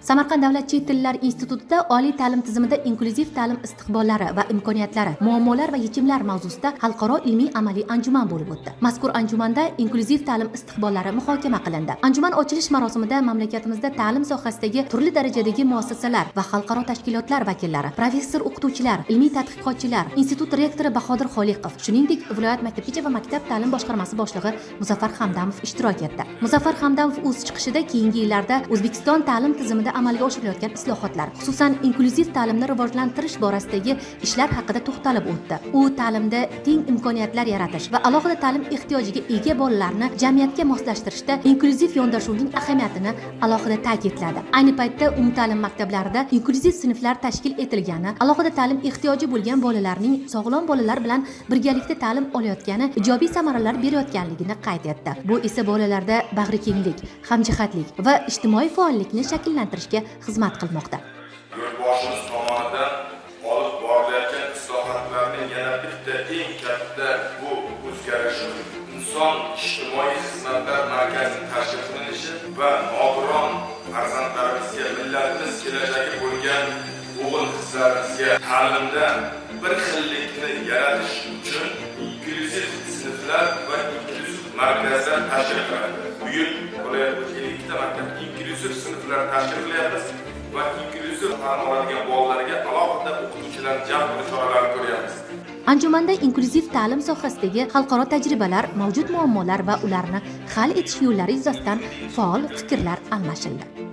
Samarqand davlat chet tillar institutida oliy ta'lim tizimida inklyuziv ta'lim istiqbollari va imkoniyatlari, muammolar va yechimlar mavzusida xalqaro ilmiy amaliy anjuman bo'lib o'tdi. Mazkur anjumanda inklyuziv ta'lim istiqbollari muhokama qilindi. Anjuman ochilish marosimida mamlakatimizda ta'lim sohasidagi turli darajadagi muassasalar va xalqaro tashkilotlar vakillari, professor o'qituvchilar, ilmiy tadqiqotchilar, institut rektori Bahodir Xoliqov, shuningdek, viloyat maktabgacha va maktab ta'lim boshqarmasi boshlig'i Muzaffar Hamdamov ishtirok etdi. Muzaffar Hamdamov o'z chiqishida keyingi yillarda O'zbekiston ta'lim tizimida amalga oshirilayotgan islohotlar, xususan, inklyuziv ta'limni rivojlantirish borasidagi ishlar haqida to'xtalib o'tdi. U ta'limda teng imkoniyatlar yaratish va alohida ta'lim ehtiyojiga ega bolalarni jamiyatga moslashtirishda inklyuziv yondashuvning ahamiyatini alohida ta'kidladi. Ayni paytda umumta'lim maktablarida inklyuziv sinflar tashkil etilgani, alohida ta'lim ehtiyoji bo'lgan bolalarning sog'lom bolalar bilan birgalikda ta'lim olayotgani ijobiy samaralar berayotganligini qayd etdi. Bu esa bolalarda bag'rikenglik, hamjihatlik va ijtimoiy faollikni shakllantirishga xizmat qilmoqda. Yo'lboshimiz tomonidan olib borilayotgan islohotlarning yana bitta eng katta bu o'zgarishi inson ijtimoiy xizmatlar markazining tashkil qilinishi va nogiron farzandlarimizga, millatimiz kelajagi bo'lgan o'g'il qizlarimizga ta'limda bir xillikni yaratish uchun inklyuziv sinflar va inklyuziv markazlar tashkil qilindi. Bu yil viloyat 52 ta maktab inklyuziv sinflar tashkil qilyapmiz va inklyuziv ta'lim oladigan bolalarga alohida o'qituvchilarni jalb qilish choralarini ko'ryapmiz. Anjumanda inklyuziv ta'lim sohasidagi xalqaro tajribalar, mavjud muammolar va ularni hal etish yo'llari yuzasidan faol fikrlar almashildi.